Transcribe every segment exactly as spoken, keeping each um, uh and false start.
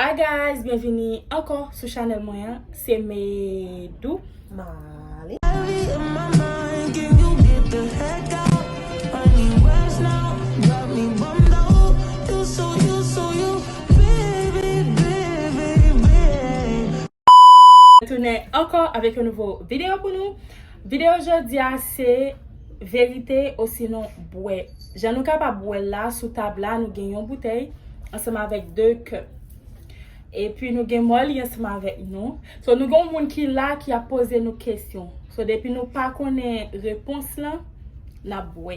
Hi guys, byenvini ankò sou chanèl mwen an. Se Medou. Mali. Tounen ankò avèk yon nouvo videyo pou nou. Videyo jodi a se verite osinon bwè. Jan nou kapab wè la sou tab la, nou gen yon boutèy ansanm avèk de kèp. Epi nou gen Molly ansanm avèk nou. So nou gen yon moun ki la ki ap poze nou kesyon. So depi nou pa konnen repons lan, n ap bwè.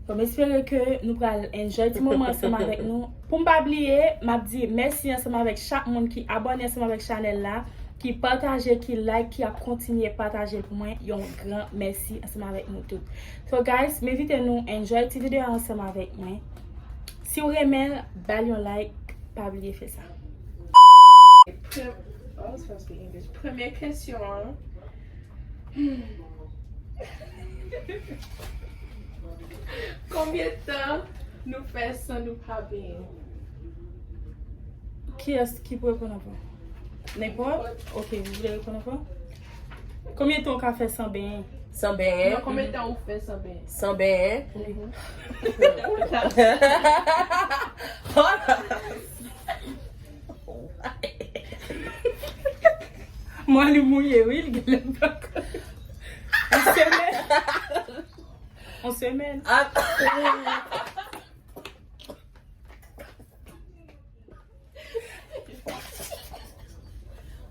So m espere ke nou pral enjoy ti moman ansanm avèk nou. Pou m pa bliye, m ap di mèsi ansanm avèk chak moun ki abòne ansanm avèk chanèl la, ki pataje, ki like, ki ap kontinye pataje l pou mwen. Yon gran mèsi ansanm avèk nou tout. So guys, m envite nou enjoy ti videyo a ansanm avèk mwen. Si w renmen l, ba l yon like, pa bliye fè sa. Prem- I was supposed to speak English. Premye kesyon an. Hmm. Konbyen tan nou fè san nou pa benyen? Kiyès ki pou reponn anvan? Nenpòt? Ok, vous voulez répondre avant? Konbyen tan w ka fè san benyen? San benyen? Non, konbyen tan ou fè san benyen? San benyen? Mhm. Mwen li mouye wi, li genlè paka. Yon semèn. Yon semèn. Ah.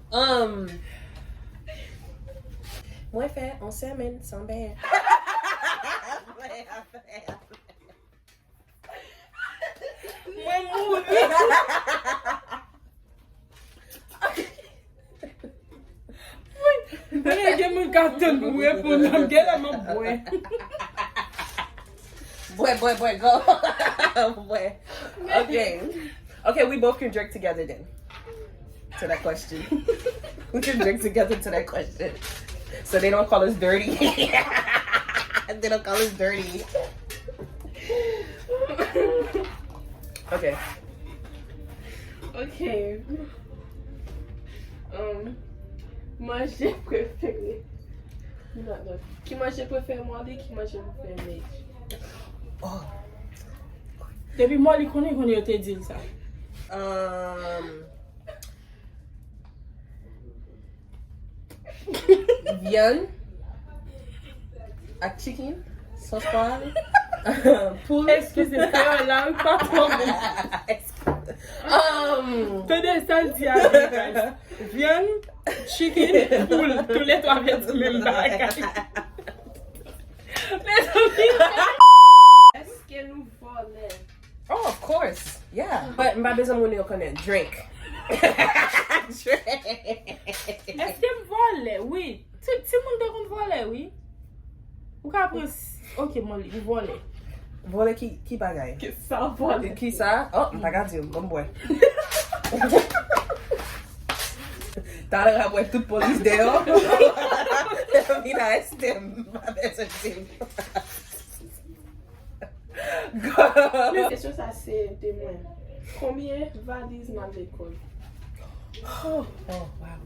Um, mwen fè yon semèn san benyen. Mwen mouri. Mwen gen moun k ap tann pou reponn nan, m genlè m ap bwè. Bwè, bwè, bwè, go. Bwè. Okay. Okay, we both can drink together then. To that question. We can drink together to that question. So they don't call us dirty. They don't call us dirty. Okay. Ok. Um, manje prefere. Ki manje prefere Molly, ki manje prefere Mej? Oh. Depi Molly konnen, konnen yo te di l sa. Um, Vyann ak chicken, sans pwa, poul. Eskize, kreyòl la, wi, pa twò bon. Um, tande sa l di a, guys. Vyann, chicken, poul, toulètwa vle di menm bagay. Mezanmi. Èske nou vòlè? Oh, of course. Yeah. But m pa bezwen moun yo konnen. Drink. Drink. Èske m vòlè? Wi. Ti, timoun te konn vòlè, wi. Ou ka pran s-, ok, Molly, ou vòlè. Vòlè ki, ki bagay? Ki sa w vòlè? Ki sa? Oh, m pa ka di w. Bon, m bwè. Talè a bwè tout polis deyò. Vin areste m. M pa bezwen di w. Kesyon sa se de mwen. Konbyen valiz m al lekòl? Oh, oh, wow.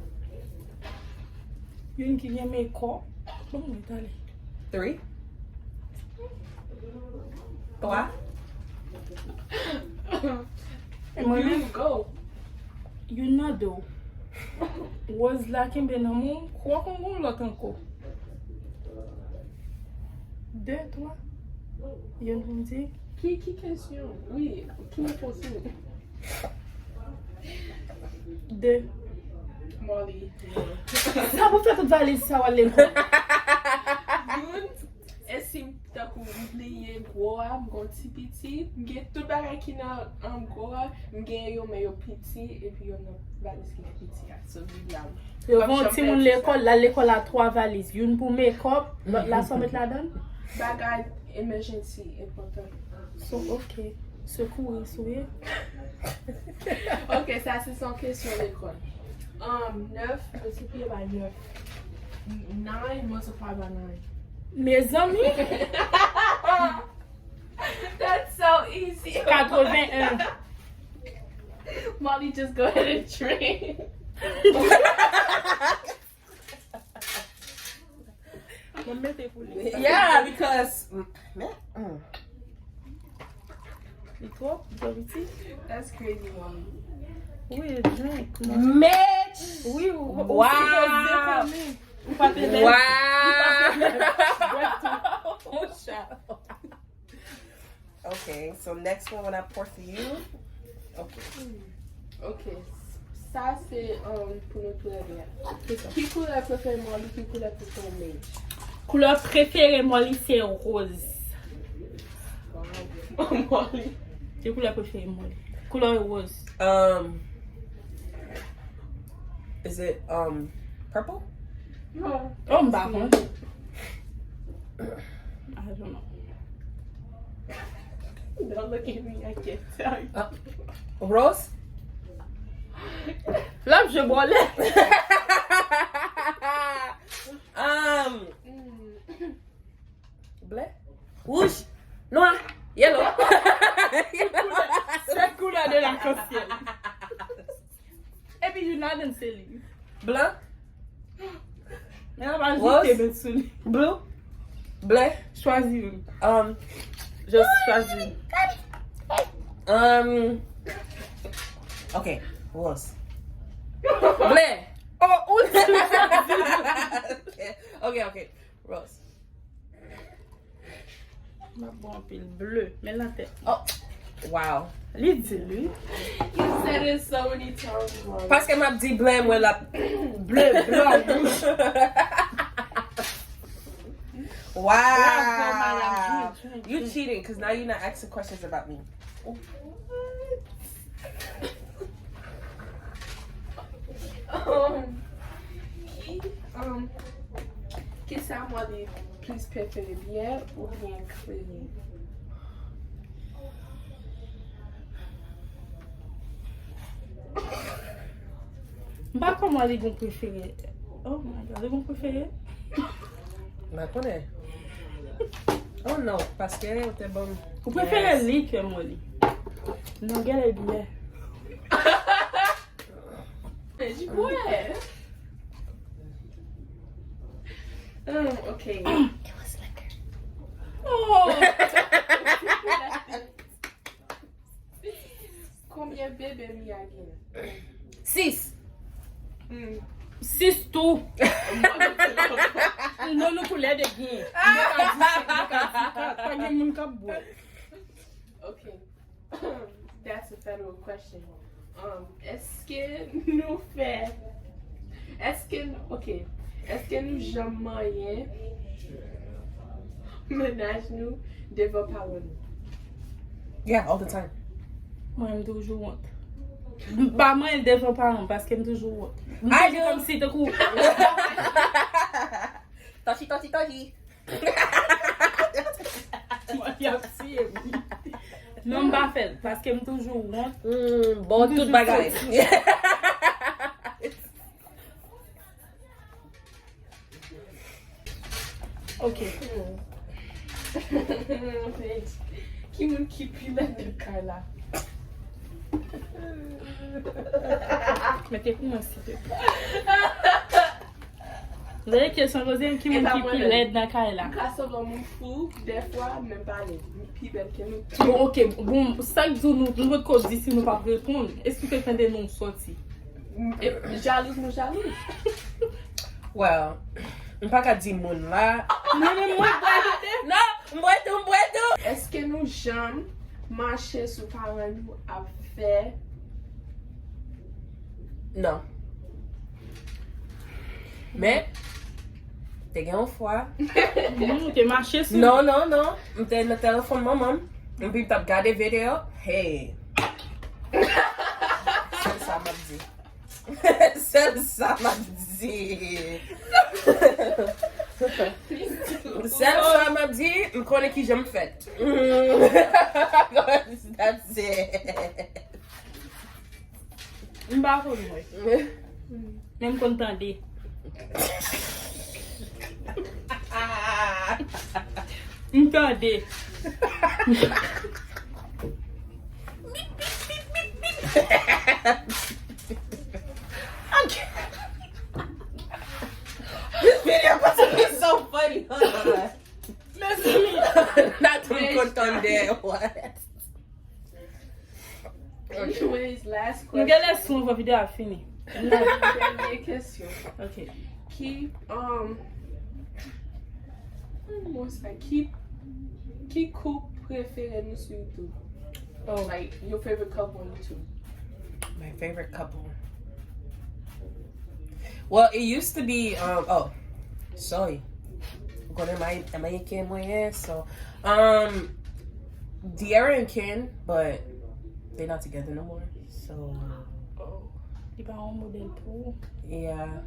Youn ki gen mekòp. Bon, mwen tande. Three? Twa? E mwen menm? Go. Youn nan de w. Wòz la kenbe nan men w, kwè konn gon lòt ankò. De, twa. Youn pou m di. Ki, ki kesyon? Wi, ki mwen poze? De. Molly. Sa pou fè tout valiz sa w al lekòl. Youn, e si m tankou m bliye gwo a, m gon ti piti, m gen tout bagay ki nan, um, gwo a, m gen yo, men yo piti, epi yo nan valiz ki pi piti a. So, m di a. Yo voye yon timoun lekòl, l al lekòl a twa valiz, youn pou mekòp, lòt la sa w met ladan l? Bagay emergency, enpòtan. So, ok. Sekouris ou ye? Ok, sa se yon kesyon lekòl. Um, nèf miltipliye pa nèf. Nine multiply by nine. Mezanmi! That's so easy. Katreven en. Molly, just go ahead and drink. Mwen mete pou li. Yeah, because men mm. Li twòp, li twòp iti. That's crazy, mommy. Wi, drink. Mitch. Wi, ou ou Wow. sipoze konnen. Ou pa te lè. Wow. Ou pa te lè. Mon chat. Okay, so next one when I pour for you. Okay. Ok. Sa se um, pou nou tou lè de. Ki koulè prefere Molly, ki koulè prefere Mitch? Koulè prefere Molly se roz. Molly. Ki koulè prefere Molly? Koulè roz. Um, is it um purple? No. Oh, m pa konn. I don't know. Don't look at me, I can't tell you. Rose? L ap jwe bòlè. Um, Mm. ble? Wouj? Nwa? Yellow? Sèt koulè de lakansyèl. Epi youn ladan se li. Blan? Men la pa Rose? Jete men sou li. Blue? Ble? Chwazi youn. Um, Just chwazi youn. Um. Okay, rose. Ble. Oh, ou di. Okay, okay, okay. Rose. M ap bon anpil ble. Men la tèt. Oh. Wow. Li di li. You said it so many times, Molly. Paske m ap di ble, mwen l ap. Ble, blan, wouj. Wow. Bravo, madame. Drink, drink, You drink. Cheating because now you're not asking questions about me. Um, ki, um, ki sa Molly plis prefere, byè oubyen kleren? M pa konn Molly gon prefere. Oh my God, li gon prefere? M pa konnen. Oh no, paske ou te ban m. Ou prefere li ke Molly? Non, gèlè byè. J bwè. Um, ok. Oh! Konbyen bebe Mia gen? Sis. Hmm. Sis tou. Non, nou koulè de gen. Nou ka di, nou ka di, pa, pa gen moun k ap bwè. Ok. That's a federal question. Um, èske nou fè Èske nou, ok. Èske nou janm manyen mennaj nou devan paran nou? Yeah, all the time. Mwen, m toujou wont. M pa manyen devan paran m paske m toujou wont. M I toujou do. Kòmsi tankou. Tachi, tachi, tachi. Y ap tiye m. Non, m pa fè l paske m toujou wont. Mm, bon, tout bagay. Ok. Ki moun ki pi lèd nan kay la? Mete pou mwen, silvouplè. Lè kesyon poze m, ki moun ki pi lèd nan kay la? M ka sanble moun fou, dèfwa, men m pa lèd. M pi bèl ke nou. Bon, ok. Bon, sa k di nou, nou potko di si nou p ap reponn. Èske w te tande nou sòti? E, jalouz, nou jalouz. Well, m pa ka di moun la. Non, men mwen, Non, m bwè tou, m bwè tou. Èske nou janm mache sou paran nou ap fè? Non. Men, te gen yon fwa. Moun te mache sou. Non, non, non. M te nan telefòn manman m. Epi m t ap gade videyo. Hey. Sèl sa m ap di. Sèl sa m ap di. Sèl sa m ap di, m konnen ki jan m fèt. That's it. M pa konn mwen. Men m konn tande. M tande. Bip, bip, bip, bip, bip. Okay. This video about to be so funny. Hold on. Mezanmi. Not too good on there. What? Anyways, last question. Nou gen lè sou anvan videyo a fini. Dènye kesyon. Ok. Ki, um, ki mo sa? Ki, ki koup prefere nou sou YouTube? Oh. Like, your favorite couple on YouTube? My favorite couple. Well, it used to be, um, oh, sorry. Ou konnen May-, Ameriken mwen ye, so, um, Diarra and Ken, but they not together no more. So, oh. Li pa yon modèl pou ou. Yeah.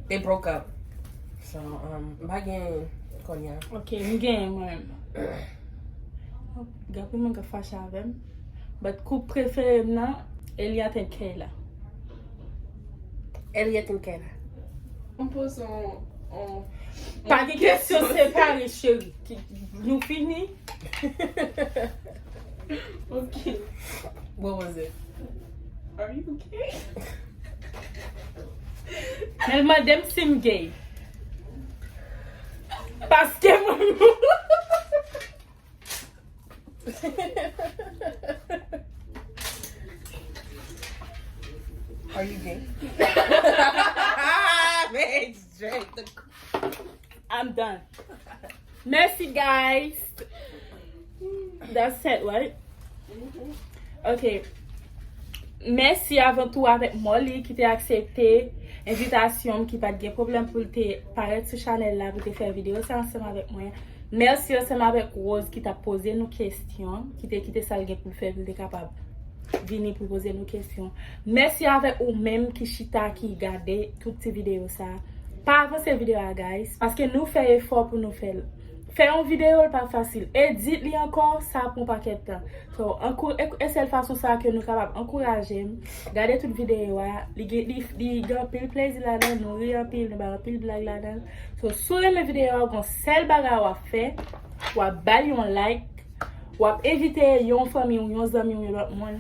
They broke up. So, um, m pa gen kounye a. Ok, m gen mwen. Gen anpil moun k ap fache avè m. But koup prefere m nan, Elliot and Kayla. Elliot and Kayla. M poze yon, yon, pa gen kesyon separe, cheri. Ki, nou fini? Ok. What was it? Are you okay? Men l mande m si m gay. Paske mwen. Are you gay? Bitch, drink the I'm done. Merci, guys. That's it, right? Ok. Mèsi avan tou avèk Molly ki te aksepte envitasyon m, ki pa t gen pwoblèm pou l te parèt sou chanèl la pou te fè videyo sa ansanm avèk mwen. Mèsi ansanm avèk Rose ki t ap poze nou kesyon, ki te kite sa l gen pou l fè pou l te kapab vini pou l poze nou kesyon. Mèsi avèk ou menm ki chita, ki gade tout ti videyo sa. Pa avanse videyo a, guys, paske nou fè efò pou nou fè l. Fè yon videyo, l pa fasil. Edit li ankò, sa pran pakèt tan. So, ankou-, e, e sèl fason sa ke nou kapab ankouraje m, gade tout videyo a, li gen, li, li gen anpil plezi ladan l, nou ri anpil, nou bay anpil blag ladan l. So, si w renmen videyo a, gon sèl bagay w ap fè, w ap ba l yon like, w ap envite yon fanmi w, yon zanmi w, yon lòt moun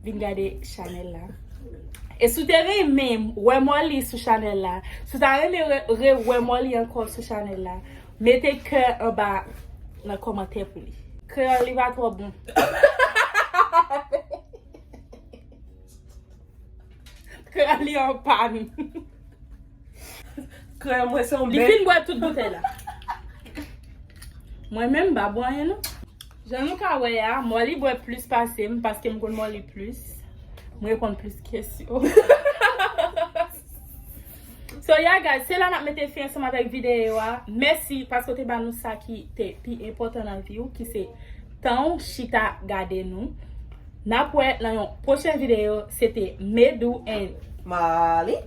vin gade chanèl la. E si w te renmen wè Molly sou chanèl la, si w ta renmen re, re, wè Molly ankò sou chanèl la, mete kè anba nan kòmantè pou li. Kreyòl li pa twò bon. Kreyòl li an pàn. Kreyòl mwen se yon bèt. Li fin bwè tout boutèy la. Mwen menm, m pa bwè anyen, non. Jan nou ka wè a, Molly bwè plis pase m, paske m konn Molly plis. M reponn plis kesyon. So, yeah, guys, se la n ap mete fen ansanm avèk videyo a. Mèsi paske w te ba nou sa ki te pi enpòtan nan vi w, ki se tan w chita gade nou. N ap wè nan yon pwochen videyo. Se te Medou and Molly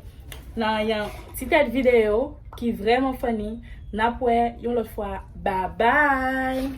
nan yon ti tèt videyo ki vrèman funny. N ap wè yon lòt fwa. Babay!